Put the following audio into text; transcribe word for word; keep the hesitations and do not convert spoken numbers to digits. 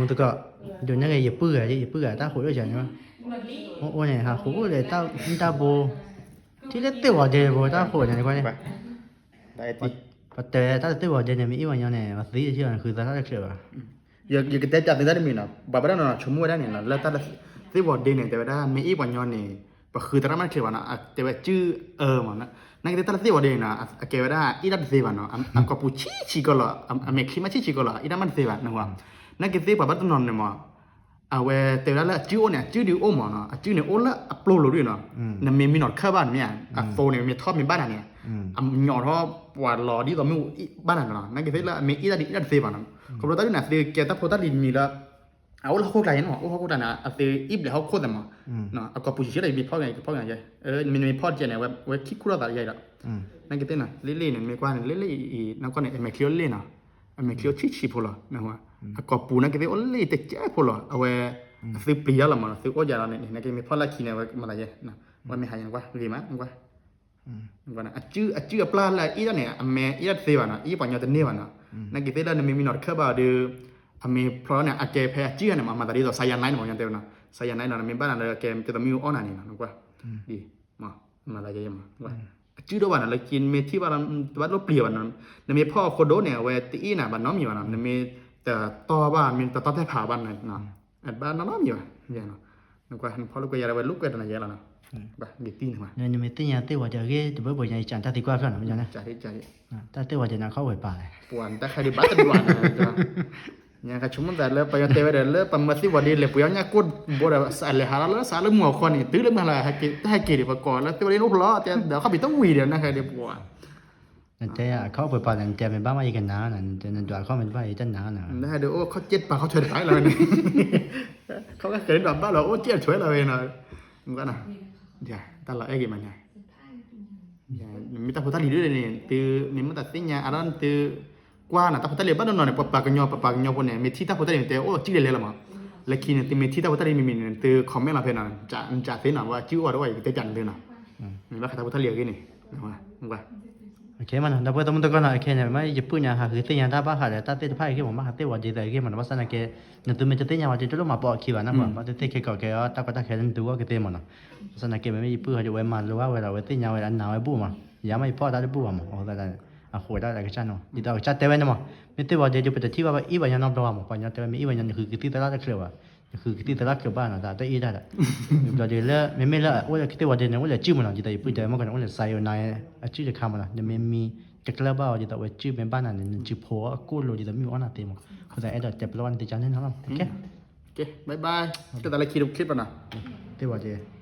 မုၢ်တကီၢ် ဒုးနဲၣ်က့ၤယပုၢ်ဂၤ ယပုၢ်ဂၤတၢ်ဃိးအိၣ်ယၤန့ၣ် အိၣ်အိၣ်န့ၣ် ဟးဃိးအိၣ်လဲၣ်တၢ်တၢ်ဘိ ထံၣ်လၢသ့ၣ်ဝီၤဒ့ဘိတၢ်ဃိးယၤန့ၣ်ကွၢ်န့ၣ် ပတဲတၢ်လၢသ့ၣ်ဝီၤဒ့န့ၣ် မ့ၢ်အ့ၣ်ပှၤညီန့ၣ် ပသံတထံၣ်ဘၣ်န့ၣ် ဃုသးတၢ်တချၢးဘၣ် ယကတဲပၠးသုတၢ်တမံၤနီၤ ဘၣ်ဘၣ်ဒၣ်နီၤ ဆိကမိၣ်ဝဲဒၣ်န့ၣ်နီၤ လၢတၢ်လၢသ့ၣ်ဝီၤဒ့န့ၣ် တဲဝဲဒၣ် မ့ၢ်အ့ၣ်ပှၤညီန့ၣ် ပဃုသးတၢ်မးတချၢးဘၣ်နီၤ တဲဝဲစုအၢမးနီၤ နာ်က့သ့ၣ်တၢ်လၢသ့ၣ်ဝီၤဒ့န့ၣ်နီၤ အကဲဝဲဒၣ်အ့ၣ်တၢ်တသ့ဘၣ်နီၤ အကိာ်ပူၤဆံးဆံးကီးလီၤ အမဲာ်ချံမးဆံးဆံးကီးလီၤ အ့ၣ်တၢ်မးတသ့ဘၣ်နီၤ နာ်က့သ့ၣ်ပှၤဘၣ်တနီၤန့ၣ်မး အဝဲတဲဝဲဒၣ်လၢအစုအိၣ်န့ၣ် အစုဒုးအိၣ်မးနီၤ အစုန့ၣ်အိၣ်လၢအပျိၢ်လိၤဒုးနီၤ နမ့ၢ်မံနီၤတခၢၣ်ဘၣ်န့ၣ်မ့ၢ် အသိန့ၣ် မ့ၢ်ထီၣ်မ့ၢ်ဘၣ်နၤန့ၣ် အညီထီၣ်ပှၤလီၤဒ်သိးမ့ၢ်အိၣ်ဘၣ်နၤနီၤ နာ်က့သ့ၣ်လၢအမ့ၢ်အ့ၣ်တၢ်ဒ်အ့ၣ်တၢ်တသ့ဘၣ်နီၤ ခီဖျိတၢ်ဒုးန့ၣ် သုကဲတၢ်ဖိတၢ်လံၤတမံၤလၢ အအိၣ်လၢဟီၣ်ခိၣ်ချၢအံၤနီၤ အိၣ်ဟီၣ်ခိၣ်ချၢန့ၣ် အသုအ့ၣ်ဘျဲးဟီၣ်ခိၣ်သ့မး အကိာ်ပူၤဆံးဆံးလီၤ ယမ့ၢ်ဖီၣ်ဂ့ၤ ယဖီၣ်ဂ့ၤယဲ မ့ၢ်မ့ၢ်ဖီၣ်တကဲန့ၣ် ဝဲခံခူၣ်ထီၣ်သးယဲဒီး နာ်က့သ့ၣ်နီၤ လ့ၣ်လ့ၣ်န့ၣ် မ့ၢ်ကွၢ်န့ၣ် လ့ၣ်လ့ၣ်အံၤ နီၢ်ကီၢ်န့ၣ် အမဲာ်ချံအိၣ်လ့ၣ်နီၤ အမဲာ်ချံအိၣ်ဆံးဆံးဖိလီၤ အကိာ်ပူၤနာ်က့သ့ၣ်အိၣ်လ့ၣ်တကဲဖိလီၤ အဝဲ အသုပျံၤယါလီၤမး သုအိၣ်ယါလီၤန့ၣ် နာ်က့မ့ၢ်ဖီၣ်လၢခံန့ၣ် ဝဲမၤသးယဲ ဝဲမ့ၢ်ဟးယဲနကွၢ် ဂ့ၤမး နကွၢ် အစု အစုအပျၢ်လၢအအ့ၣ်ဒၣ်န့ၣ် အမဲာ်အ့ၣ်ဒၣ်တသ့ဘၣ်နီၤ အ့ၣ်ပှၤညီတန့ၢ်ဘၣ်နီၤ နာ်က့သ့ၣ်လၢနမ့ၢ်မံနီၤတခၢၣ်ဘၣ်ဒီး အမ့ၢ်ဖျီန့ၣ် အကဲဖဲအစုန့ၣ်မး မၤသးဒ်သိး cyanide န့ၣ်မး ညီတဲဝဲနီၤ cyanide နီၤ နမ့ၢ်ဘၣ်နၤလၢကဲ မ့ၢ်တဲသိးမ့ၢ်အိၣ်နၤန့ၣ်နီၤ နကွၢ် ဒ် မး မၤသးယဲမး အစုဒိၣ်ဘၣ်နီၤ လၢခံမ့ၢ်ထံၣ်ဘၣ်လီၤ တဘၣ်လိၣ်ပျံၤဘၣ်နီၤ နမ့ၢ်ဖီၣ်အခိၣ်ဒိၣ်န့ၣ် အဝဲတအ့ၣ်နၤဘၣ်နီတမံၤဘၣ်နီၤ နမ့ၢ်တတီဘၣ် မ့ၢ်တတီတဲဖးဘၣ်နီၤ အဘၣ်နီတမံၤဘၣ် ယဲနီၤ နကွၢ် နဖီၣ်လိာ်ကွဲယၤ အဝဲလိာ်ကွဲတနၤယဲလီၤနီၤ ဘၣ် ဂ့ၤတံၢ်န့ၣ်မး နမ့ၢ်သ့ၣ်ညါသ့ၣ်ဝီၤဒ့အဂ့ၢ် တဘၣ်ဘၣ်ညါ ယကၠးတၢ်သံကွၢ်ဖျၢၣ်နီၤ မ့ၢ်ညါန့ၣ် တၢ်သ့ၣ်ဝီၤဒ့န့ၣ် ခီၣ်ဝဲပာ်လဲၣ် ပှၤတၢ်ခါဒံးဘၣ်တဒွးနီၤ ညါကဆိကမိၣ်သးလၢပှၤညီတဲဝဲဒီး လၢပမၤသ့ၣ်ဝီၤဒ့လဲၣ် ပှၤညီညၣ်ကိၢ်ဘိဒီး စးလဲၤဟးလၢ စးလၢမုၢ်အခွီန့ၣ် တုၤလၢမုၢ်ဟါလီၤ တၢ်ဟဲက့ၤဒံး ပှၤကိးလၢသ့ၣ်ဝီၤဒ့န့ၣ်အိၣ်ဖျီ တဲဒီးခီၣ်ဘံးတဝံၤဒီး နၢ်ဟဲဒံးပှၤ နတဲအခီၣ်ပှဲၤပာ်လဲၣ် နတဲမ့ၢ်ဘၣ်မး ယကနၤနၤ နတဲနဒွးအခီၣ်မ့ၢ်တဘၣ် ယတနၤနၤ နဟဲဒံးအိၣ်ခီၣ်ကၠ့ၣ်ပာ်ခီၣ်ထွဲတပာ်လီၤဝဲန့ၣ် ခီၣ်ကၠ့ၣ်ဒွးဘၣ်လီၤ အိၣ်ကၠ့ၣ်ထွဲလီၤဝဲနီၤ နကွၢ်နီၤ တၢ်လီၤအဲၣ်ဂ့ၤမးညါ မ့ၢ်တၢ်ဖိတၢ်လံၤဒ်န့ၣ် သုမ့ၢ်မ့ၢ်တၢ်သ့ၣ်ညါ အါဒၣ်သု ကွၢ်နၤ တၢ်ဖိတၢ်လံၤဘၣ်နီၢ်နီၢ်န့ၣ် ပပှၤကညီ ပပှၤကညီဖိန့ၣ် မ့ၢ်ထံၣ်တၢ်ဖိတၢ်လံၤန့ၣ် တဲအိၣ်စုလဲၤလဲၤလီၤမး လၢခံန့ၣ် သုမ့ၢ်ထံၣ်တၢ်ဖိတၢ်လံၤမံၤမံၤန့ၣ် သု comment လီၤဖဲနီၤ နကၠးသ့နီၤ ပှၤစုအိၣ်ဝဲတဝဲ ယကတဲပၠးနသုနီၤ မ့ၢ်ဘၣ်ဃးတၢ်ဖိတၢ်လံၤအဂ့ၢ်န့ၣ် ကွၢ် OK မးနီၤ ဒီပုၢ်ဝဲၢ်သမုၣ်သကိးနီၤ OK န့ၣ် မ့ၢ်ယပုၢ်ညါဟးဃုသ့ၣ်ညါတၢ်ဘၣ်ဃးဒီး တၢ်သ့ၣ်တဖၣ်အံၤဂ့ၢ်မး ဘၣ်ဃးသ့ၣ်ဝီၤဒ့သးအဂ့ၢ်မးနီၤ ဘၣ်ဆၣ်သနာ်က့ နသုမ့ၢ်တသ့ၣ်ညါဝဲ တလိၣ်မၤပိာ်အခံဘၣ်နီၤ ဘၣ်သ့ၣ်သ့ၣ်ခဲကိးကဲ တၢ်ကီတၢ်ခဲလၢနသုဂီၢ်ကသ့မးနီၤ ဘၣ်ဆၣ်သနာ်က့ မ့မ့ၢ်ယပုၢ်ဟဲဒီး အဝဲမၤလိအဝဲဒီး အဝဲသ့ၣ်ညါဝဲဒီး အနာ်ဝဲဘူၣ်မး ယၤမးယဖီၣ်တၢ်တဘူၣ်ဘၣ်မး အဃိသတး အဃိတၢ်ဒီးကစၢ်နီၤ ဒ်သိးကစၢ်တဲဝဲန့ၣ်မး မ့ၢ်သ့ၣ်ဝီၤဒ့ဒီး ပတထံၣ်ဘၣ်ပအ့ၣ်ပှၤညီနီတဘျီဘၣ်မး ပှၤညီတဲဝဲ မ့ၢ်အ့ၣ်ပှၤညီ နဃုကသံၣ်သရၣ်တချၢးဘၣ် နဃုကသံၣ်သရၣ်ချၢးဘၣ်နီၤ တၢ်တအ့ၣ်တၢ်ဒီး ဘျီဒုးလၢ မ့မ့ၢ်လၢအအိၣ်လၢကသ့ၣ်ဝီၤဒ့န့ၣ် အိၣ်လၢစုမးနီၤ ဒ်သိးယပုၢ်တဲမးကီးန့ၣ် အိၣ်လၢ cyanide အစုတခါမးနီၤ နမ့ၢ်မံတကျၢၢ်ဘၣ်အီၤ ဒ်သိးဝဲစုမ့ၢ်ဘၣ်နၤန့ၣ် နစုဖိအကိၣ်လိၤ ဒ်သိးမ့ၢ်အိၣ်နၤသ့မး အဃိသတး အဲၣ်ဒိးတဲပလီၢ်ဘၣ်နသုကၠးန့ၣ်နီၤ OK bye bye ကတၢၢ်လၢခံတ clip နီၤ သ့ၣ်ဝီၤဒ့